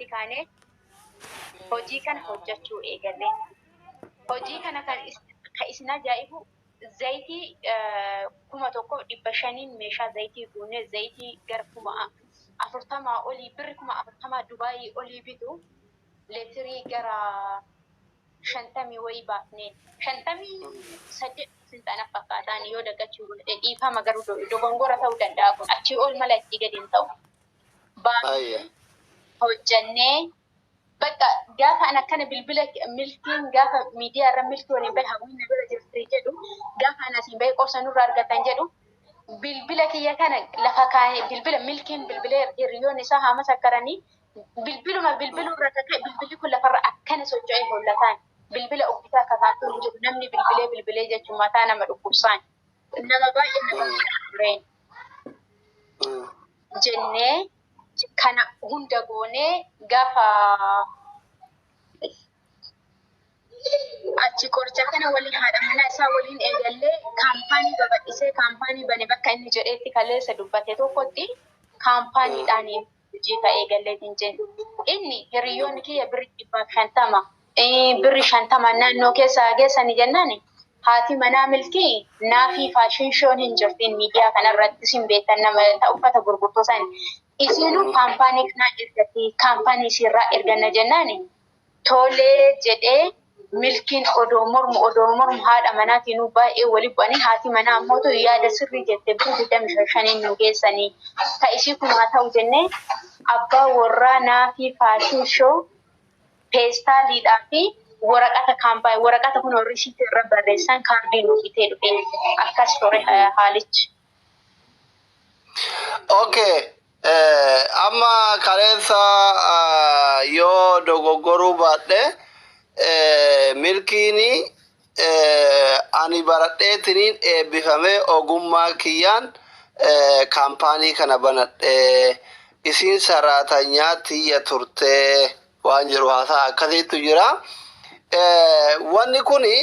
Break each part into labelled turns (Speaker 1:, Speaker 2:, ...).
Speaker 1: Jenneeti kaanee hojii kana hojjechuu eegalle. Hojii kana kan isin ajaa'ibu zayitii 1500n meeshaa zayitii guunnee zayitii gara 40,000 olii birri 40,000 Dubaayii olii bitu leetirii gara 50 wayii baafnee 58 sinxaana fakkaataan yoo dagachuu godhe dhiifama, garuu dogongora ta'uu danda'a, kun achii ol mala achii gadi hin ta'u. Baafnee hojjannee bakka gaafa an akkana bilbila Milkiin gaafa miidiyaa irra Milkii waliin bahe, Hawwiin na bira jirti jedhu, gaafa an asiin bahe qorsa nurra argatan jedhu, bilbila kiyya kana lafa kaa'ee bilbila Milkiin bilbilee hiriyoonni isaa haa masakkaranii, bilbiluma bilbiluu irra kaka'e bilbilli kun lafarra akkana socho'ee hollataan bilbila uggisaa kakaatuun hin jiru, namni bilbilee bilbilee jechuun mataa nama dhukkubsaan nama baay'ee nama tureen jennee kana hunda goonee gaafa achi qoricha kana waliin haadha manaa isaa waliin eegallee kaampaanii babal'isee kaampaanii bane bakka inni jedheetti kaleessa dubbate tokkotti kaampaaniidhaan hojii ka eegalleetiin jennu. Inni hiriyoonni kiyya birri 150, birri 50 naannoo keessa geessanii jennaan, haati manaa Milkii naafii fashion shown hin jirtiin miidiyaa kanarratti isin beektan, nama uffata gurgurtuu san isiinuu kaampaanii kanaa ergatti, kaampaanii isiirraa erganna jennaan tolee jedhee. Milkiin odoo mormu odoo mormu haadha manaatiin baay'ee wali bu'anii, haati manaa ammootu yaada sirrii jette, birri 25n nu geessanii ka isii kun haa ta'u jennee abbaa warraa naafii fashion show peestaaliidhaa fi waraqata kaampaanii, waraqata kun risiitii irra barreessan kaardii nu bitee dhufe. Akkas ture haalichi.
Speaker 2: Okay. Amma kaleessa yoo dogoggoruu baadhe Milkiin ani baradheetiniin eebbifamee ogummaa kiyyaan kaampaanii kana banadhe, isiin saraatanyaa tiyya turtee waan jedhu haasaa akkasiitu jira. Wanni kuni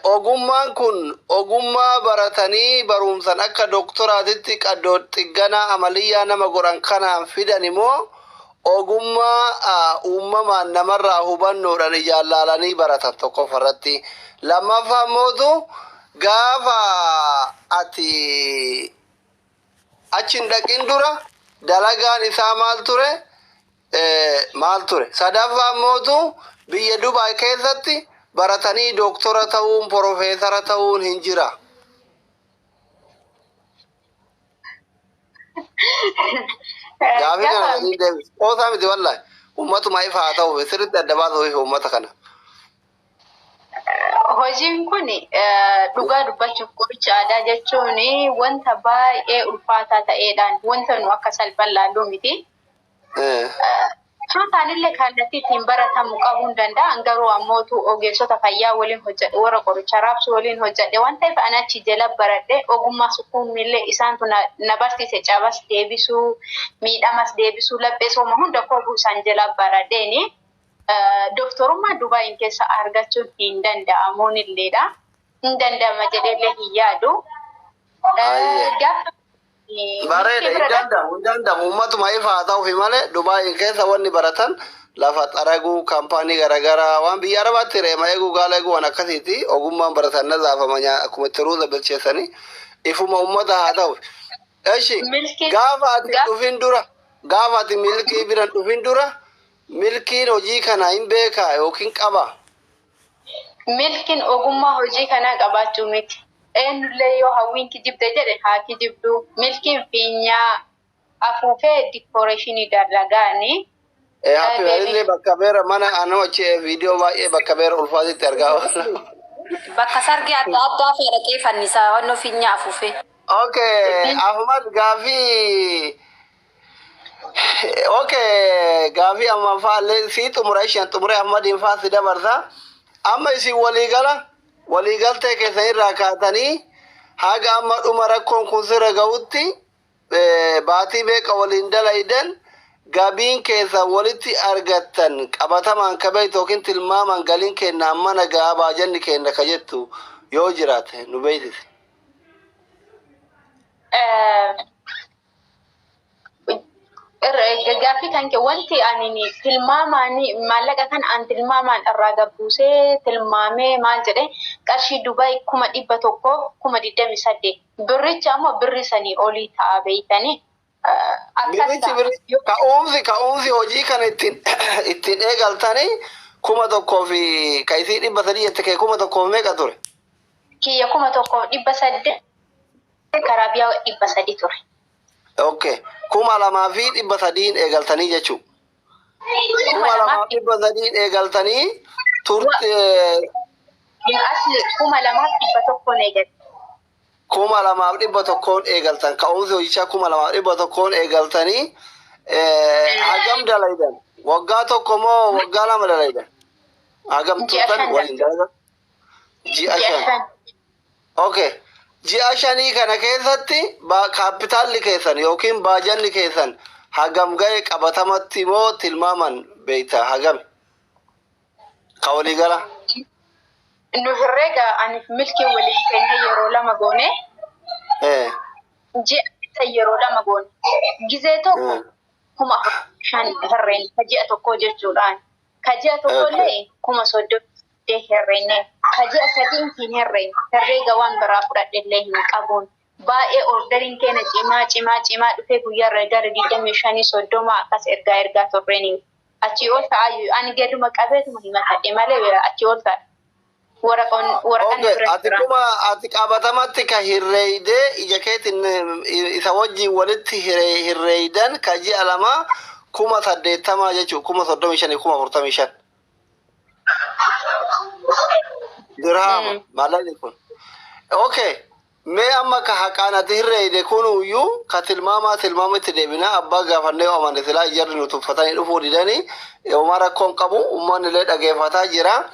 Speaker 2: ogummaan kun ogummaa baratanii barumsan akka doktoraatitti qaddoo xigganaa amaliyyaa nama godhan kanaan fidan immoo ogummaa uumamaan namarraa hubannoodhaan ijaan laalanii baratan tokkoffaa irratti. Lammaffaa immootu gaafa ati achi hin dhaqin dura dalagaan isaa maal ture? Maal ture? Sadaffaa immootu biyya Dubaay keessatti baratanii doktora ta'uun, profeesara ta'uun hin jira. Gaafii kana sadiin deebisi. Qoosaa miti wallahi. Uummatuma ifa haa ta'uuf sirriitti adda baasuuf uummata kana.
Speaker 1: Hojiin kun dhugaa dubbachuuf qoricha aadaa jechuun wanta baay'ee ulfaataa ta'eedhaan wanta nu akka salphaan laalluu miti. Illee kallattii ittiin baratamu qabuu hin danda'an, garuu ammootu ogeessota fayyaa waliin hojjedhe, warra qoricha raabsu waliin hojjedhe waan ta'eef ani achi jala baradhe. Ogummaa sukkuumillee isaantu na barsiise, cabas deebisuu, miidhamas deebisuu, laphee sooma hunda koobuu isaan jala baradheeni. Doktorummaa Dubaayin keessa argachuun hin danda'amuun illeedha. Hin danda'ama jedheellee hin yaadu.
Speaker 2: Gaafa Bareeda, hin danda'amu, hin danda'amu, uummatuma ifa haa ta'uufi malee Dubaayin keessa wanni baratan lafa xaraguu, kaampaanii garaagaraa, waan biyya Arabaatti reema eeguu, gaala eeguu, waan akkasiiti ogummaan baratan nazaafama akkuma itti ruuza bilcheessanii ifuma uummata haa ta'u. Eshi, gaafa ati dhufin dura, gaafa ati Milkii biran dhufin dura, Milkiin hojii kana hin beekaa yookiin qaba?
Speaker 1: Milkiin ogummaa hojii kanaa qabaachuu miti. Eenyullee yoo Hawwiin kijibde jedhe haa kijibdu. Milkiin fiinyaa afuufee decoration dalagaani.
Speaker 2: Happy illee bakka beera mana anoo achi viidiyoo baay'ee bakka beera ulfaatitti argaa oola.
Speaker 3: Bakka sargii adda addaa fedhaqee fannisaa wannoo fiinyaa afuufee.
Speaker 2: Okay, Ahmad, gaafii. Okay, gaafii amma faallee sii xumura, isheen xumure, Ahmadiin faa si dabarsa. Amma isin waliigala waliigaltee keessan irraa kaatanii haga amma dhuma rakkoon kun sirra ga'utti baatii meeqa waliin dalaydan? Gabiin keessan walitti argattan qabatamaan ka beektu yookiin tilmaaman galiin kenna ammana gahaa baajanni kenna ka jettu yoo jiraate nu beeksisi.
Speaker 1: Gaaffii kan kee wanti ani tilmaamaan maallaqa kan an tilmaamaan irraa gabbuusee tilmaamee maal jedhee qarshii Dubaay 128,000 birricha ammoo birri sanii olii ta'a beeytanii.
Speaker 2: Birrichi birri ka'umsi hojii kana ittiin eegaltanii 1,000 fi ka isii 300 jette kee 1,000 meeqa ture?
Speaker 1: Kiyya 1,800 karaa biyya 300 ture.
Speaker 2: Okay. 2,300 eegaltanii jechuudha. 2,300 eegaltanii turte.
Speaker 1: Asli 2,100 eegalte.
Speaker 2: 2,100 eegaltan. Ka'umsi hojichaa 2,100 eegaltanii hagam dalaydan? Waggaa tokko moo waggaa lama dalaydan? Hagam turtan waliin dalagan? Ji'a 5. Okay. Ji'a 5 kana keessatti kaapitaalli keessan yookiin baajanni keessan hagam gahe qabatamatti moo tilmaaman beekta hagam? Ka walii gala?
Speaker 1: Nu herreega ani milkii waliin kennee yeroo lama goone. Ji'a keessa yeroo lama goone. Gizee tokko 45,000 herreen ka ji'a tokkoo jechuudhaan. Ka ji'a tokkollee 38,000 herreenne. Ka ji'a sadii hin herreen. Herreega waan biraa fudhadhellee hin qabuun. Baay'ee orderiin keenya cimaa cimaa cimaa dhufee guyyaarra gara 25 30 akkas ergaa turreeni. Achii ol ta'aayyuu ani gaduma qabeetuma himatadhe malee achii ol ta'a. Waraqaan bira
Speaker 2: Ati kuma ati qabatamatti ka hirreeydee ija keetiin isa wajjin walitti hirreeydan ka ji'a lama 80,000 jechuudha. 35,000 45,000. Dirhama maallaqni kun. Okay. Mee amma ka haqaan ati hirreeyde kunuyyuu ka tilmaamaa tilmaama itti deebinaa abbaa gaafannee amane silaa jarri nu tuffatanii dhufuu didanii homaa rakkoon qabu uummanni illee dhageeffataa jira.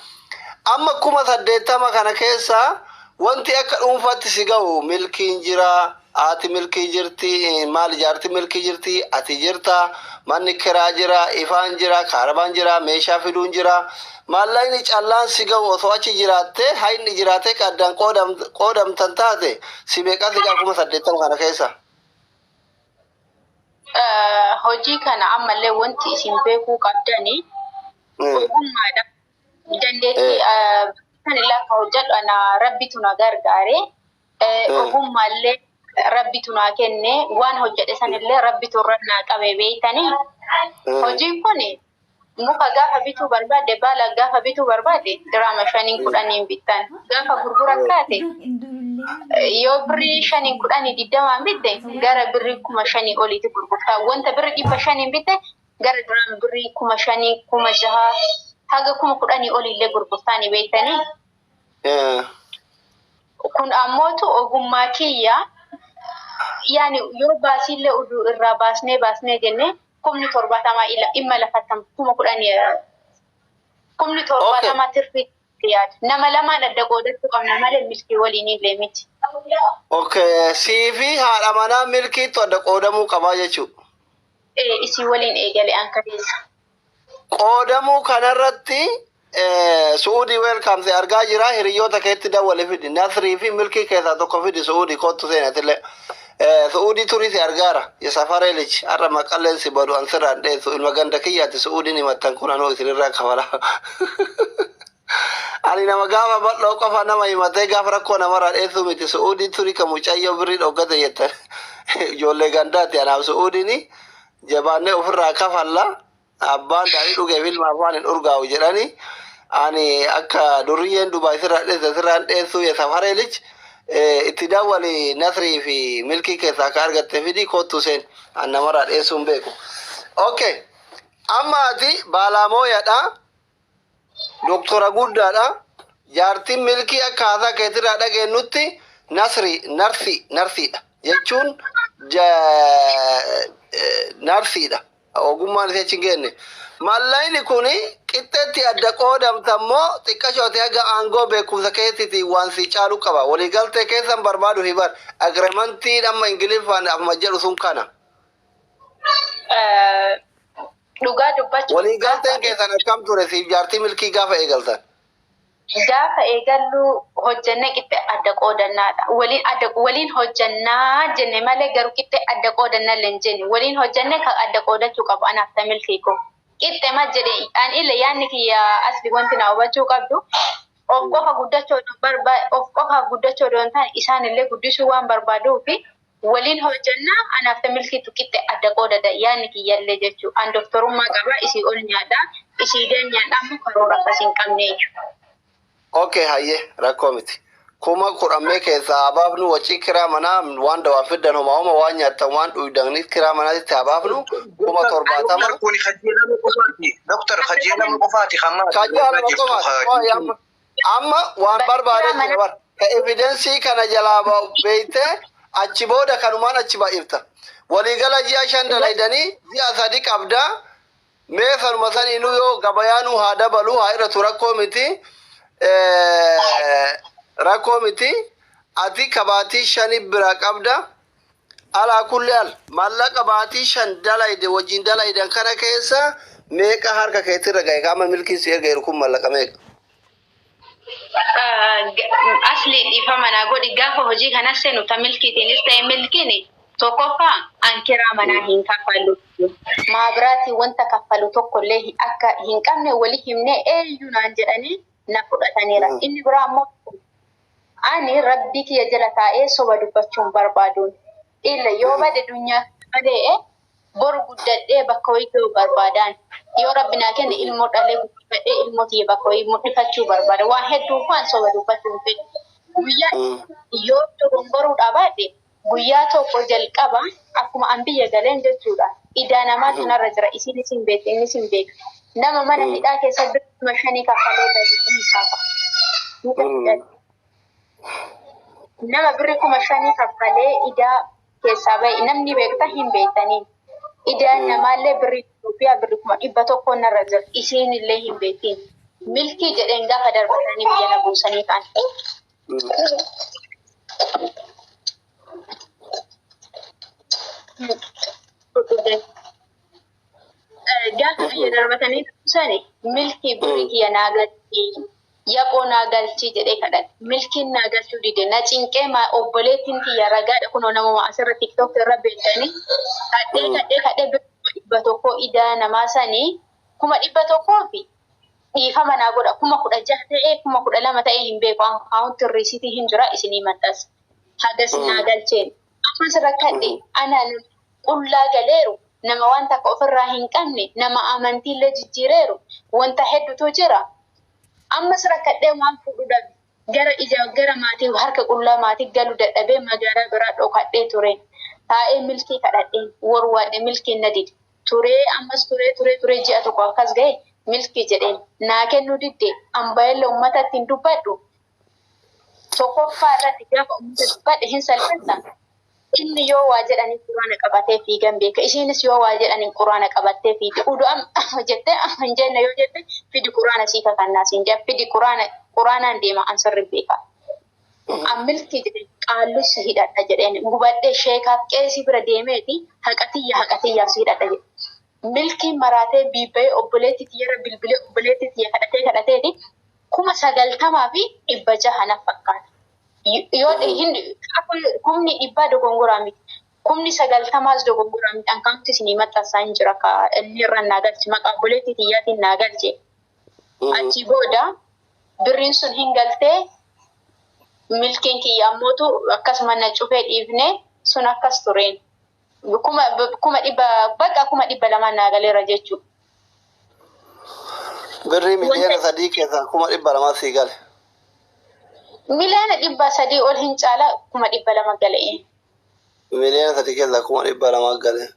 Speaker 2: Amma 80,000 kana keessa wanti akka dhuunfaatti si ga'u milkiin jira, haati milkii jirti, maal jaarti milkii jirti, ati jirta, manni kiraa jira, ifaan jira, kaarabaan jira, meeshaa fiduun jira. Maallaqni callaan si ga'u osoo achi jiraattee hayni jiraatee ka addaan qoodamtan taate si meeqa si ga'a 80,000 kana keessa?
Speaker 1: Hojii kana ammallee wanti isin beekuu qabdani ogummaadha. Dandeettii kan illee akka hojjedhu ana rabbitu na gargaare. Ogummaallee rabbitu naa kenne waan hojjedhe sanillee rabbitu irra naa qabe beeytanii. Hojiin kun muka gaafa bituu barbaadde baala gaafa bituu barbaadde diraama 5 10 bittan. Gaafa gurgura taate yoo birrii 5 10 20 bitte gara birrii 5,000 oliitti gurgurtaa. Wanta birrii 500 bitte gara diraama birrii 5,000 6,000 haga 10,000 oliillee gurgurtaanii beektanii. Kun ammootu ogummaa kiyya yaani yoo baasiillee oduu irraa baasnee jennee 70,000 dhimma lafattan 10,000 70,000 tirfii yaada. Nama lamaan adda qoodachuu qabna malee milkii waliin illee miti.
Speaker 2: Okay. Sii fi haadha manaa milkiitu adda qoodamuu qabaa jechuudha.
Speaker 1: Isii waliin eegale an kaleessa.
Speaker 2: Qoodamuu kanarratti Su'uudii welcome argaa jira hiriyoota keetti dawwale fidi Nasrii fi milkii keessaa tokko fidi Su'uudii kottu seenatillee. Su'uudii turii si argaara safaree lich har'a maqalleen si badu an sirraan dheessu ilma ganda kiyyaatti Su'uudiin himattan kun anoo isinirraa kafala. Ani nama gaafa bal'oo qofa nama himatee gaafa rakkoo namarraa dheessuu miti Su'uudii turii kan mucayyoo birrii dhoggate jettan ijoollee gandaatti anaaf Su'uudiin jabaannee ofirraa kafalla. Abbaan daadhii dhugeef ilma afaan hin urgaa'u jedhani ani akka duriyyeen Dubaay sirraa dheesse sirraan dheessuu safaree lich itti dawwali Nasrii fi milkii keessaa akka argatte fidi kottu seen an namarraa dheessuu hin beeku. Okay. Amma ati baalamooyadha. Doktora guddaadha. Jaartiin milkii akka haasaa keetirraa dhageenyutti Nasrii narsiidha jechuun narsiidha. Ogummaan ishee achi hin geenne. Maallaqni kun qixxeetti adda qoodamta immoo xiqqashooti haga aangoo beekumsa keetiitiin waan si caalu qaba. Waliigaltee keessan barbaadu hibar. Agreementiin amma Ingiliffaan afuma jedhu sun kana.
Speaker 1: Dhugaa dubbachuu
Speaker 2: Waliigalteen keessan akkam ture siif jaartii milkii gaafa eegaltan?
Speaker 1: Gaafa eegallu hojjannee qixxe adda qoodannaadha. Waliin adda waliin hojjannaa jenne malee garuu qixxe adda qoodannaa illee hin jenne. Waliin hojjannee kan adda qoodachuu qabu anaaf ta milkii koo. Qixxe ma jedhe an illee yaadni kiyya asli wanti na hubachuu qabdu. Of qofa guddachuu of qofa guddachuu odoo hin taane isaan illee guddisuu waan barbaaduu fi waliin hojjannaa anaaf ta milkiitu qixxe adda qoodada yaadni kiyyallee jechuu. An doktorummaa qaba isii ol nyaadha isii gad nyaadha ammoo karoora akkas hin qabne jechuudha.
Speaker 2: Okay, hayyee, rakkoo miti. 10,000 mee keessaa haa baafnu, wacii kiraa manaa waan dawaa fiddan homaa homa waan nyaattan waan dhuydanis kiraa manaatti haa baafnu 70,000.
Speaker 4: Doktar, kun kajeelama qofaati. Doktar, kajeelama qofaati kan maati.
Speaker 2: Kajeelama qofaati. Amma waan barbaade jira bar. Ka evidensii kana jalaa beeyte achi booda kanumaan achi baay'ifta. Waliigala ji'a 5 dalaydanii ji'a 3 qabda. Mee sanuma saniinuu yoo gabayaanuu haa dabalu haa irratu, rakkoo miti. Rakkoo miti. Ati ka baatii 5 bira qabda. Alaa kulli al maallaqa baatii 5 dalayde wajjin dalaydan kana keessa meeqa harka keetirra gahe? Qaama milkiin si erga jiru kun maallaqa meeqa?
Speaker 1: Asli, dhiifama naa godhi, gaafa hojii kanas seenu ta milkiitiinis ta'e milkiin tokkoffaa an kiraa manaa hin kaffalu. Maabiraatii wanta kaffalu tokkollee akka hin qabne wali himnee eenyu naan jedhanii na fudhataniira. Inni biraa ammoo ani rabbii kiyya jala taa'ee soba dubbachuun barbaaduun. Illa yoo bade dunyaa malee boru guddadhee bakka wayii ga'uu barbaadaan. Yoo rabbi naa kenne ilmoo dhalee guddifadhee ilmoo tiyya bakka wayii mul'ifachuu barbaada. Waan hedduu waan soba dubbachuu hin fedhu. Guyyaa yoo dogongoruu dhabaadhe guyyaa tokko jalqaba akkuma an biyya galeen jechuudha. Idaa namaa kanarra jira, isin isin beekti, inni isin beeka. Nama mana hidhaa keessa birrii 5,000 kaffalee bahe isaa fa'a. Nama birrii 5,000 kaffalee idaa keessaa bahe namni beekta hin beektanii. Idaan namaallee birrii Itoophiyaa birrii 100,000 narra jira. Isiin illee hin beektiin. Milkii jedheen gaafa darbatanii biyya na buusanii ka'an. Gaafa biyya darbatanii buusani milkii birrii kiyya naa galchii, yaphoo naa galchii jedhee kadhate. Milkiin naa galchuu dide, na cinqee obboleettiin kiyya ragaadha, kunoo namuma asirra TikTok irra beektanii, kadhee kadhee kadhee birrii 100,000 idaa namaa sanii 100,000 fi dhiifama naa godha 16,000 ta'ee 12,000 ta'ee hin beeku, akkaawunti riisitii hin jira isinii maxxansa. Hagas naa galcheen. Ammas rakkadhe, ana qullaa galeeru, nama waan takka ofirraa hin qabne, nama amantiillee jijjiireeru, wanta hedduutu jira. Ammas rakkadhee waan fuudhu dhabe. Gara ija gara maatii harka qullaa maatii galu dadhabee magaalaa biraa dhokadhee ture. Taa'ee milkii kadhadheen warwaadhe, milkiin na dide. Turee ammas turee turee turee ji'a tokko akkas ga'e milkii jedheen naa kennuu didde. Ambaayillee uummata ittiin dubbadhu. Tokkoffaa irratti gaafa uummata dubbadhe hin salphata. Inni yoo waa jedhanii quraana qabatee fiigan beeka. Isheenis yoo waa jedhanii quraana qabattee fiigi. Udu amma jettee hin jenne yoo jette fidi quraana sii kakannaa siin jedha. Fidi quraana, quraanaan deema, an sirri beeka. An milkii jedhe qaallus si hidhadha jedheen gubadhee sheekaaf qeesii bira deemeeti haqatiyya haqatiyyaaf si hidhadha jedhe. Milkiin maraatee biibba'ee obboleetti tiyyarra bilbilee obboleetti tiyya kadhatee kadhateeti 90,600 naf fakkaata. Yoo hin kumni dhibbaa dogongoraa miti. 90,000s dogongoraa miti. Ankaanti isinii maxxansaa hin jira ka inni irra naa galche maqaa obboleetti tiyyaatiin naa galche. Achi booda birriin sun hin galtee, milkiin kiyya ammootu akkasuma na cufee dhiifne sun akkas tureen. Kuma dhibba bakka 200,000 naa galeera jechuudha.
Speaker 2: Birrii 3 miliyoona keessaa 200,000 sii gale.
Speaker 1: 3 miliyoona ol hin caala, 200,000 galee.
Speaker 2: 3 miliyoona keessaa 200,000 gale.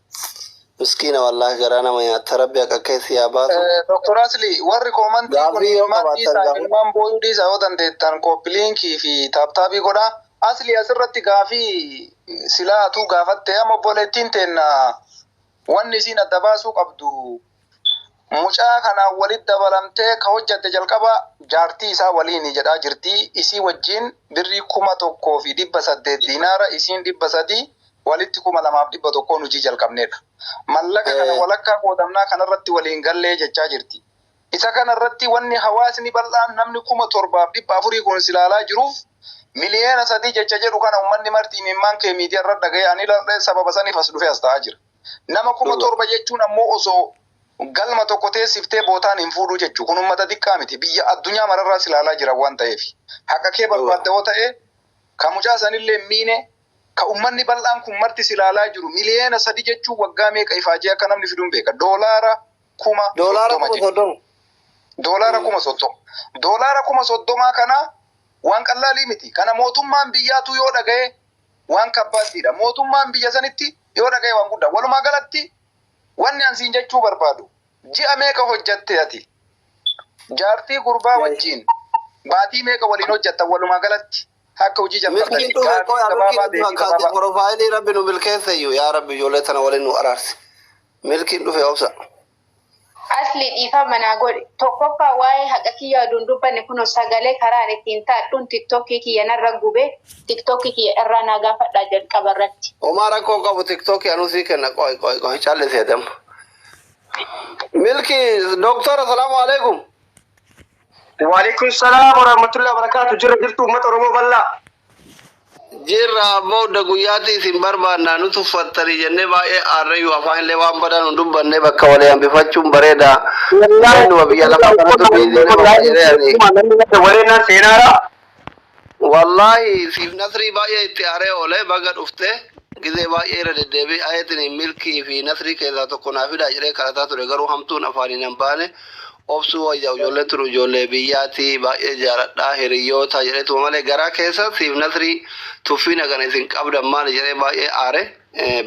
Speaker 2: Miskiina, wallaahi garaa nama nyaata, rabbi akka keessi yaa baasu.
Speaker 5: Dr. Asli, warri koomantii kun
Speaker 2: Gaaffii yoo
Speaker 5: ilmaan
Speaker 2: qabaattan
Speaker 5: dhiisaa
Speaker 2: gaafadhu.
Speaker 5: ilmaan booyuu dhiisaa, yoo dandeettan copy linkii fi tap tapii godhaa. Asli, asirratti gaafii silaa atuu gaafatte amma obboleettiin teenna wanni isiin adda baasuu qabdu mucaa kanaan walitti dabalamtee ka hojjatte jalqaba jaartii isaa waliin jedhaa jirti. Isii wajjin birrii 1,800 diinaara, isiin 300, walitti 2,100n hojii jalqabneedha. Mallaqa kana walakkaa qoodamnaa kanarratti waliin gallee jechaa jirti. Isa kana irratti wanni hawaasni bal'aan namni 7,400 kun silaalaa jiruuf 3 miliyoona jecha jedhu kana uummanni marti imimmaan kee miidiyaa irra dhaga'ee ani illee sababa saniif as dhufee as ta'aa jira. Nama 7,000 jechuun ammoo osoo galma tokko teessiftee bootaan hin fuudhuu jechuu kun uummata xiqqaa miti, biyya addunyaa mararraa silaalaa jira waan ta'eef. Haqa kee barbaadde yoo ta'e ka mucaa sanillee miine ka uummanni bal'aan kun marti silaalaa jiru 3 miliyoona jechuun waggaa meeqa ifaajee akka namni fiduun beeka. Doolaara kuma
Speaker 2: Doolaara
Speaker 5: 30
Speaker 2: kuma
Speaker 5: jechuudha.
Speaker 2: 30.
Speaker 5: Doolaara 30,000. Doolaara 30,000 kana waan qallaalii miti. Kana mootummaan biyyaatu yoo dhaga'e waan kabbaaddiidha. Mootummaan biyya sanitti yoo dhaga'e waan guddaa. Walumaa galatti wanni ansiin jechuu barbaadu ji'a meeqa hojjatte ati? Jaartii gurbaa wajjin baatii meeqa waliin hojjatta walumaa galatti? Akka hojii
Speaker 2: Milkiin
Speaker 5: jalqabdanii
Speaker 2: dhufe
Speaker 5: gaafii
Speaker 2: qoya
Speaker 5: gabaabaa
Speaker 2: milkiin
Speaker 5: deebii
Speaker 2: fakkaate
Speaker 5: gabaabaa.
Speaker 2: profaayilii rabbi nu milkeesse iyyuu, yaa rabbi ijoollee tana waliin nu araarsi. Milkiin dhufe obsa.
Speaker 1: Asli dhiifa manaa godhe. Tokkoffaa, waa'ee haqa kiyya oduun dubbanne kun sagalee karaan ittiin taadhuun TikTokii kiyya narra gubee TikTokii kiyya irraa naa gaafadhaa jalqaba irratti.
Speaker 2: Homaa rakkoo qabu, TikTokii anuu sii kenna, qoy qoy qoy callisee deema. Milki doktora, salaamu alaikum.
Speaker 6: Waalaikum salaam wa rahmatullahi wa barakatuh. Jirra jirtu uummata Oromoo bal'aa.
Speaker 2: Jirra booda guyyaatti isin barbaannaa nu tuffattanii jennee baay'ee aarreyyuu afaan illee waan badaa nu dubbanne bakka walii hambifachuun bareeda. Numa biyya lafaa kanatu biizii nama fayyadanii.
Speaker 6: Wareenaan seenaadha.
Speaker 2: Wallahi siif Nasrii baay'ee itti aaree oolee baga dhufte gizee baay'ee irra deddeebi'ee ayeetiin Milkii fi Nasrii keessaa tokko naa fidaa jedhee kadhataa ture, garuu hamtuun afaaniin hin baane. Obsuu wayyaa, ijoolleen tun ijoollee biyyaati, baay'ee jaaladhaa hiriyoota jedheetuma malee garaa keessa siif Nasrii tuffii kana isin qabdan maali jedhee baay'ee aare.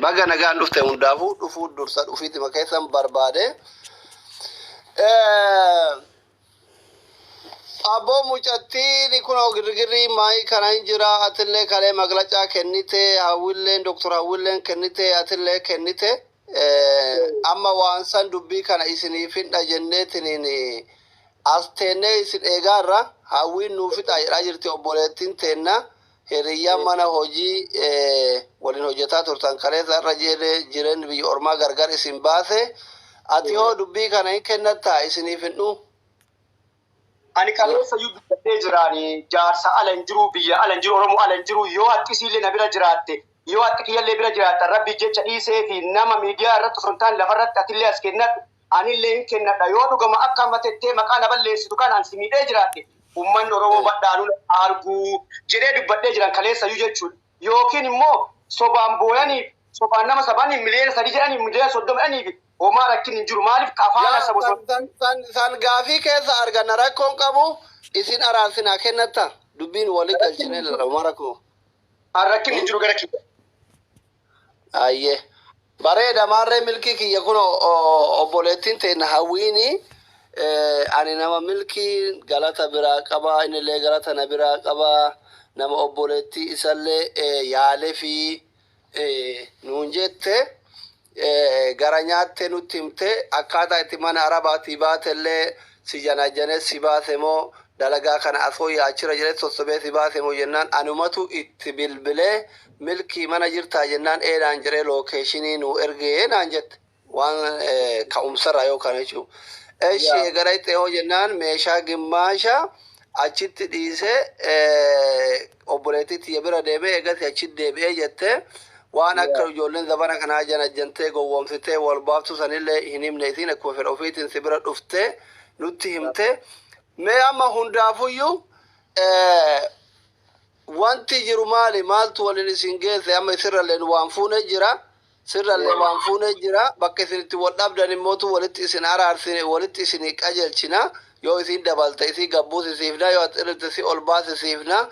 Speaker 2: Baga nagaan dhufte, hundaafuu dhufuu dursa dhufiitima keessan barbaade. Abboo mucattiin kun girgirrii maayii kana hin jira, atillee kalee maglacaa kennite, hawwilleen doktor hawwilleen kennite, atillee kennite. Amma waan san dubbii kana isiniif hindha jenneetiniin as teennee isin eegaarra hawwiin nuu fixa jedhaa jirti obboleettiin teenna. Hiriyyaan mana hojii waliin hojjetaa turtan kaleessa irra jireenyi biyya ormaa gargar isin baase. Ati hoo dubbii kana hin kennattaa isiniif hin dhuu?
Speaker 6: Ani kaleessa iyyuu dubbadhee jiraani, jaarsa ala hin jiru, biyya ala hin jiru, Oromoo ala hin jiru. Yoo haqqisiillee na bira jiraatte, yoo haqqi kiyyallee bira jiraatte, rabbi jecha dhiisee fi nama miidiyaa irratti osoo hin taane lafarratti atillee as kennadhu, anillee hin kennadha. Yoo dhugama akka amma tettee maqaa na balleessitu kan si miidhee jiraatte, uummanni Oromoo badhaanuu arguu jedhee dubbadhee jiran kaleessa iyyuu jechuudha. Yookiin immoo sobaan booyaniif, sobaan nama sabanii 3 miliyoona jedhanii 30 miliyoona jedhaniif homaa rakkin hin jiru. Maaliif kafaana saba
Speaker 2: San gaafii keessa arganna, rakkoon qabu isin araarsinaa kennatta dubbiin walii galchine lama rakkoo.
Speaker 6: Rakkin hin jiru gara kiyya.
Speaker 2: Ayyee. Bareeda, maarree Milkii kiyya kun obboleettiin teenya hawwiini ani nama Milkii galata biraa qaba, innillee galata na biraa qaba, nama obboleettii isallee yaalee fi nuun jette gara nyaatte nutti himte, akkaataa itti mana arabaatii baatellee si janajjane si baase moo dalagaa kana asoo yaachira jedhee sossobee si baase moo jennaan, anumatu itti bilbilee Milkii mana jirtaa jennaan eedhaan jedhee location nu ergee naan jette waan ka'umsarraa yookaan jechuudha. Eshi gara itti hoo jennaan meeshaa gimmaasha achitti dhiisee obboleettii tiyya bira deemee eegas achitti deebi'ee jette. Waan akka ijoolleen zabana kanaa janajjantee gowwoomsitee wal baaftu sanillee hin himne, isiin akkuma fedha ofiitiin si bira dhuftee nutti himte. Mee amma hundaafuyyuu wanti jiru maali? Maaltu waliin isin geesse? Amma isirrallee waan fuune jira, sirrallee waan fuune jira. Bakka isin itti wal dhabdan immootu walitti isin araarsine, walitti isin qajeelchina. Yoo isin dabalte isii gabbuusisiifna, yoo ati si ol baasisiifna.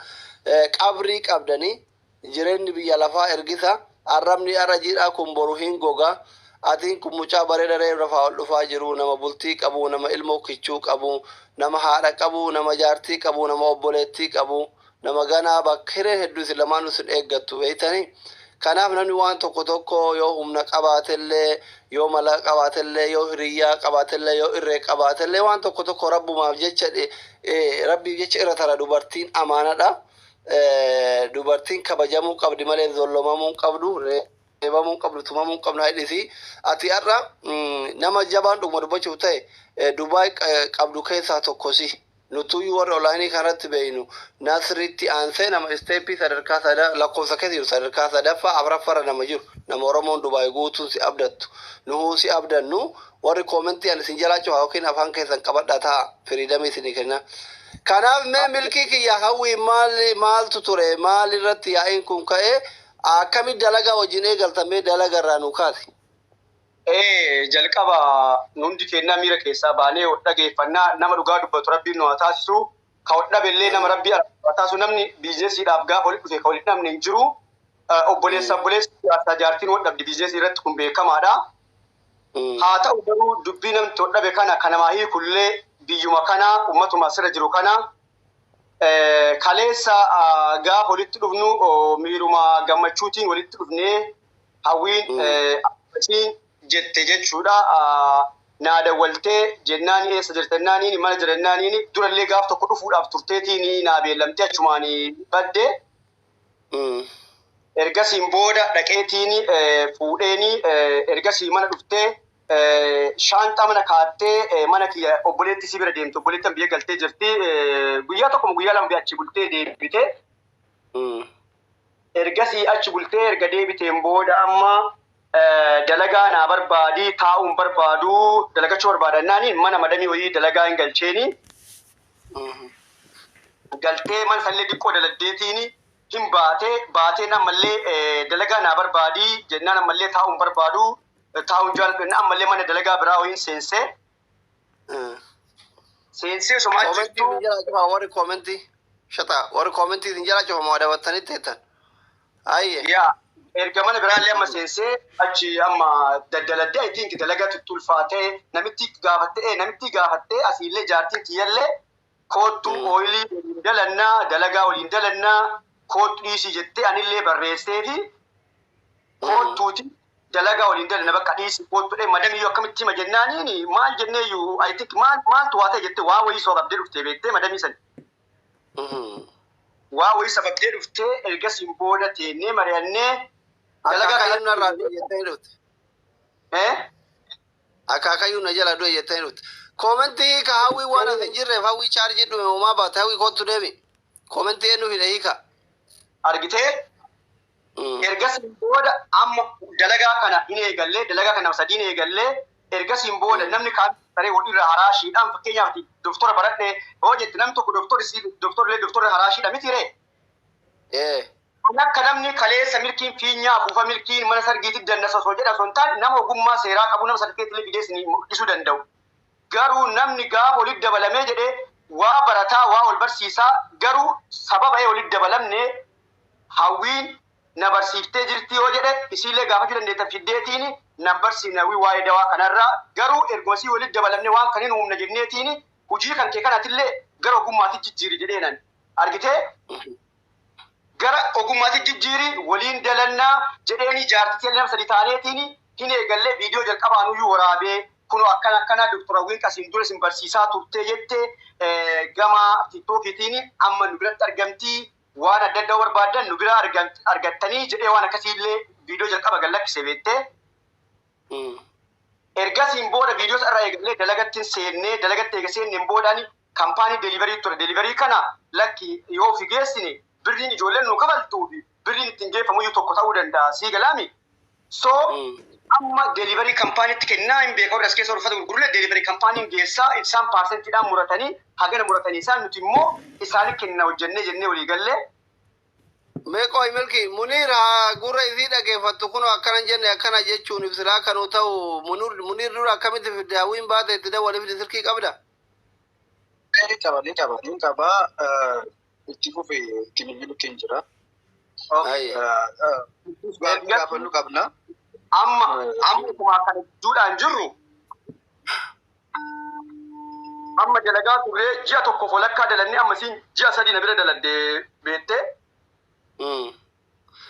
Speaker 2: Qabrii qabdanii jireenyi biyya lafaa ergisa, arrabni arra jiidhaa kun boru hin goga. Atiin kun mucaa bareeda reef lafaa ol dhufaa jiru, nama bultii qabu, nama ilmoo kichuu qabu, nama haadha qabu, nama jaartii qabu, nama obboleettii qabu, nama ganaa bakka hiree hedduu isin lamaan isin eeggattu beeytanii. Kanaaf namni waan tokko tokko yoo humna qabaatellee, yoo mala qabaatellee, yoo hiriyyaa qabaatellee, yoo irree qabaatellee, waan tokko tokko rabbumaaf jecha, rabbiif jecha irra tara. Dubartiin amaanadha. Dubartiin kabajamuu qabdi malee zollomamuu hin qabdu. Reebamuu hin qabnu, tumamuu hin qabnu, haidhisi. Ati har'a nama jabaan dhuguma dubbachuuf ta'e Dubaay qabdu keessaa tokko si. Nutuyyuu warra olaanii kanatti beeynu Nasritti aansee nama isteeppii sadarkaa sada lakkoofsa keessa jiru, sadarkaa sadaffaa afuraffaarra nama jiru, nama Oromoon Dubaay guutuun si abdattu, nuhuu si abdannu. Warri koomentii ani isin jalaa cufa yookiin afaan keessan qabadha ta'a, freedomii isinii kenna. Kanaaf mee milkii kiyya, Hawwii, maal maaltu ture? Maal irratti yaa'iin kun ka'ee? Akkamitti dalagaa wajjin eegaltamee? Dalaga irraa nu kaasi.
Speaker 6: Jalqaba hundi kennaa miira keessaa baanee dhageeffannaa. Nama dhugaa dubbatu Rabbiin nu haa taasisu. Ka dhabe nama Rabbii haa taasisu. Namni biizinesiidhaaf gaafa walitti dhufe ka walitti dhabne hin jiru. Obboleessa obboleessa, jaarsaa jaartiin wal dhabdi biizinesii irratti, kun beekamaadha. Haa ta'u garuu dubbii namni wal dhabe kana kanamaa hiikullee biyyuma kana uummatuma asirra jiru kana kaleessa gaafa walitti dhufnu miiruma gammachuutiin walitti dhufnee, Hawwiin akkasiin jette jechuudha. Naa dawwaltee jennaan, eessa jirta jennaaniin, mana jira jennaaniin, durallee gaaf tokko dhufuudhaaf turteetiin naa beellamtee achumaan badde. Ergasiin booda dhaqeetiin fuudheeni, ergasii mana dhuftee shaanxaa mana kaattee mana kiyya obboleetti si bira deemte. Obboleettiin biyya galtee jirti. Guyyaa tokko, guyyaa 2 achi bultee deebite. Ergasii achi bultee erga deebiteen booda amma dalagaa naa barbaadii, taa'uun barbaadu, dalagachuu barbaadannaan mana madamii wayii dalagaa hin galcheeni. Galtee mana sanillee xiqqoo dalagdeetiin hin baatee. Baateen ammallee dalagaa naa barbaadii jennaan, ammallee taa'uun barbaadu, taa'uun jaalladhu, ammallee mana dalagaa biraa wayiin seensee seensee somaa
Speaker 2: Koomentii
Speaker 6: jirtu.
Speaker 2: isin jalaa cufa, warri koomentii shata, warri koomentii isin jalaa cufa moo dabattanitti jettan. Ayye.
Speaker 6: Yaa, erga mana biraallee amma seensee achi amma daddaladdee, I think dalagatu itti ulfaatee namitti gaafattee asiillee jaartiin kiyyallee koottu ooyilii waliin dalannaa, dalagaa waliin dalannaa koottu dhiisii jettee, anillee barreessee fi koottuuti dalagaa waliin dalanna, bakka dhiisii koottu dhee. Madamiyyuu akkamitti hima jennaaniin, maal jenneeyyuu, I think maal maaltu waa ta'e jettee waa wayii soobabdee dhuftee beektee madamii sani. Waa wayii sababdee dhuftee, ergasiin booda teennee mari'annee dalagaa
Speaker 2: Akaakayyuun narraa du'e jettee dhufte.
Speaker 6: Eh?
Speaker 2: Akaakayyuun na jala du'e jettee dhufte. Koomentii ka Hawwii waan as hin jirreef, Hawwii chaarjii dhume uumaa baate. Hawwii, kottu deemi. Koomentii eenyu fide hiika?
Speaker 6: Argitee, ergasiin booda amma dalagaa kana hin eegallee, dalagaa kana sadiin eegallee. Ergasiin booda namni kaan saree walirra haraashiidhaan, fakkeenyaaf doktora baradhee hoo jette, namni tokko doktorri si doktorri doktorri haraashiidha miti ree?
Speaker 2: Ee.
Speaker 6: Kan akka namni kaleessa milkiin fiinyaa afuufa, milkiin mana sargiitti dannasa osoo jedha osoo hin taane, nama ogummaa seeraa qabu, nama sarkeetti illee fidee isin mul'isuu danda'u. Garuu namni gaafa walitti dabalamee jedhee waa barataa, waa wal barsiisaa, garuu sababa walitti dabalamne Hawwiin na barsiiftee jirti yoo jedhe, isiillee gaafachuu dandeetta fiddeetiin, na barsiifne Hawwii waa'ee dawaa kanarraa, garuu erguma isii walitti dabalamne waan kan hin uumne jenneetiin hojii kan kee kanatillee gara ogummaatti jijjiiri jedheenan argitee, gara ogummaatti jijjiiri waliin dalannaa jedheeni, jaartitii nama sadi taaneetiin hin eegallee. Viidiyoo jalqabaanuyyuu waraabee, kunoo akkana akkana Doktor Hawwiin qasiin dura isin barsiisaa turtee jette, gama TikTokiitiin amma nu biratti argamtii, waan adda addaa barbaadan nu bira argattanii jedhee, waan akkasiillee viidiyoo jalqaba gad lakkise beektee. Ergasiin booda viidiyoo irraa eegallee dalagatti seennee, dalagatti eega seenneen boodaan kaampaanii delivery ture. Delivery kana lakki yoo ofi geessine birriin ijoolleen nu kafaltuu fi birriin ittiin geeffamu tokko ta'uu danda'a. Sii galaami. So amma delivery kaampaaniitti kennaa hin beekamu, as keessa uffata gurgurullee delivery kaampaaniin geessaa, isaan paarsantiidhaan muratanii hagana muratanii, isaan nuti immoo isaanii kenna hojjennee jennee walii gallee.
Speaker 2: Mee qoy milki, Muniir haa gurra isii dhageeffattu. Kun akkana jenne, akkana jechuun ibsilaa kanuu ta'u. Muniir, dura akkamitti fidde? Hawwiin baate itti dawwalii fide, silkii qabda?
Speaker 4: Ni qaba, ni qaba, ni qaba. Itti fufe, itti bilbiluutti hin jira. Gaafii gaafannu qabna.
Speaker 6: Amma akkuma akkana gidduudhaan jirru, amma dalagaa turree ji'a tokkoof walakkaa dalannee, amma siin ji'a 3 na bira daladde beektee.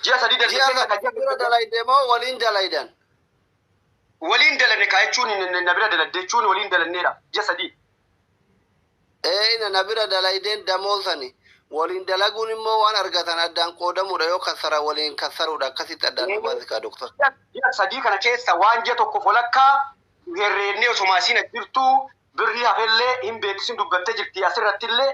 Speaker 6: Ji'a 3
Speaker 2: Ji'a
Speaker 6: dalagdee
Speaker 2: 3 bira dalayde moo waliin dalaydan?
Speaker 6: Waliin dalanne kaa jechuun, na bira daladde jechuun waliin dalanneedha ji'a 3.
Speaker 2: Ee, ina na bira dalaydeen damoosani. Waliin dalaguun immoo waan argatan addaan qoodamuudha yoo kassara waliin kassaruudha akkasitti addaan nu baasika doktor.
Speaker 6: Ji'a 3 kana keessa waan ji'a tokko walakkaa herreennee osuma isiin as jirtu birrii hafellee hin beeksisin dubbattee jirti asirrattillee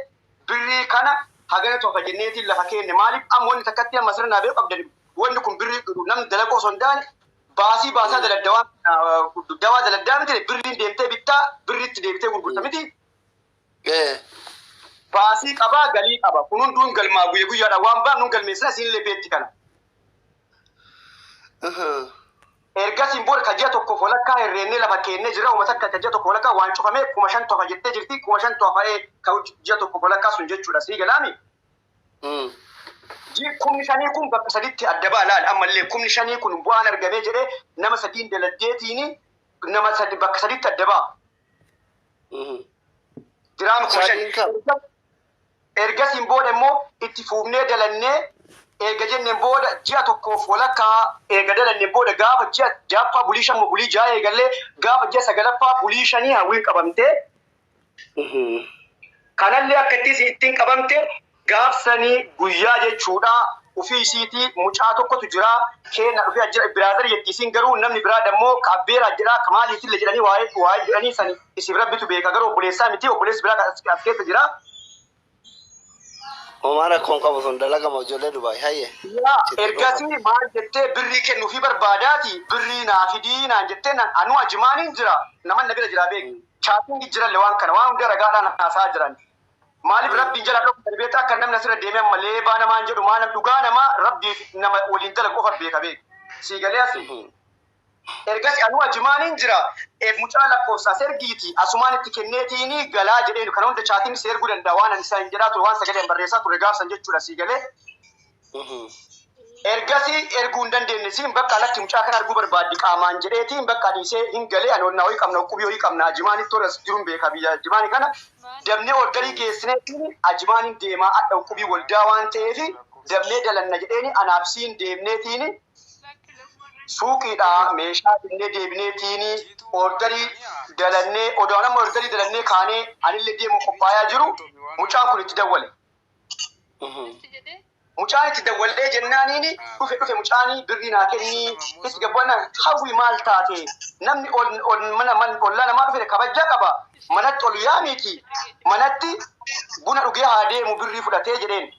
Speaker 6: birrii kana hagana tofa jenneetiin lafa keenne maaliif amma wanni takkatti amma asirra naa beeku qabdan wanni kun birrii namni dalagu osoo hin taane baasii baasaa daladda waan dawaa daladdaa miti birriin deemtee bittaa birriitti deebitee gurgurta miti. Baasii qabaa galii qaba kun hunduun galmaa guyya guyyaadhaan waan ba'an nun galmeessina isiinillee beekti kana. Ergasiin booda ka ji'a tokkoof walakkaa herreennee lafa keennee jira uummata akka ka ji'a tokko walakkaa waan cufamee 5,000 tofa jettee jirti 5,000 tofa ka ji'a tokkoof walakkaa sun jechuudha sii galaami. 5,000 kun bakka saditti adda ba'a laal ammallee 5,000 kun bu'aan argamee jedhee nama sadiin daladdeetiin nama sadi bakka saditti adda ba'a. Diraama 5,000. Ergasiin booda immoo itti fuufnee dalannee erga jenneen booda ji'a tokkoof walakkaa erga dalanneen booda gaafa ji'a ja'affaa bulii 5 bulii 6 eegallee gaafa ji'a sagalaffaa bulii 5 hawwiin qabamtee kanallee akka ittiin qabamte gaafsanii guyyaa jechuudha ofii isiitii mucaa tokkotu jira keenya dhufee jira biraazar jetti isiin garuu namni biraa dammoo kaabbeeraa jira kamaaliitillee jedhanii waa'ee jedhanii sani isiif rabbitu beeka garuu obboleessaa miti obboleessi biraa as keessa jira.
Speaker 2: Homaa rakkoon qabu sun dalagama ijoollee Dubaay hayye.
Speaker 6: Ergasii maal jettee birrii kennuufii barbaadaati birrii naa fidii naan jettee naan anuu ajimaaniin jira naman na bira jira beeku chaatiin jiralle waan kana waan hunda ragaadhaan haasaa jiran. Maaliif rabbiin jala dhokku darbeetta akka namni asirra deemee amma leebaa namaan jedhu maal dhugaa namaa rabbii nama waliin dalagu qofa beeka beeku. Sii galee asii. Ergasii anuu ajimaaniin jira mucaa lakkoofsa as ergiiti asumaan itti kenneetiini galaa jedheen kana hunda chaatiin si erguu danda'a waan ani isaan jedhaa ture waan sagaleen barreessaa ture gaafsan jechuudha sii galee. Ergasii erguu hin dandeenye siin bakka alatti mucaa kana arguu barbaaddi qaamaan jedheetiin bakka dhiisee hin galee ani onnaa ho'i qabna qubii ho'i qabna ajimaanitti tola jiruun beeka biyya ajimaanii kana dabnee orgarii geessineetiin ajimaaniin deemaa adda qubii waldaa waan ta'eef dabnee dalanna jedheeni anaaf siin deemneetiin suuqiidhaa meeshaa binnee deebineetiin orgarii dalannee odoo nama orgarii dalannee kaanee anillee deemu qophaayaa jiru mucaan kun itti dawwale. Mucaan itti dawwalee jennaaniin dhufe mucaanii birrii naa kennii itti gabboona hawwi maal taate namni ol mana ollaa namaa dhufe kabajaa qaba manatti ol yaamiiti manatti buna dhugee haa deemu birrii fudhatee jedheen.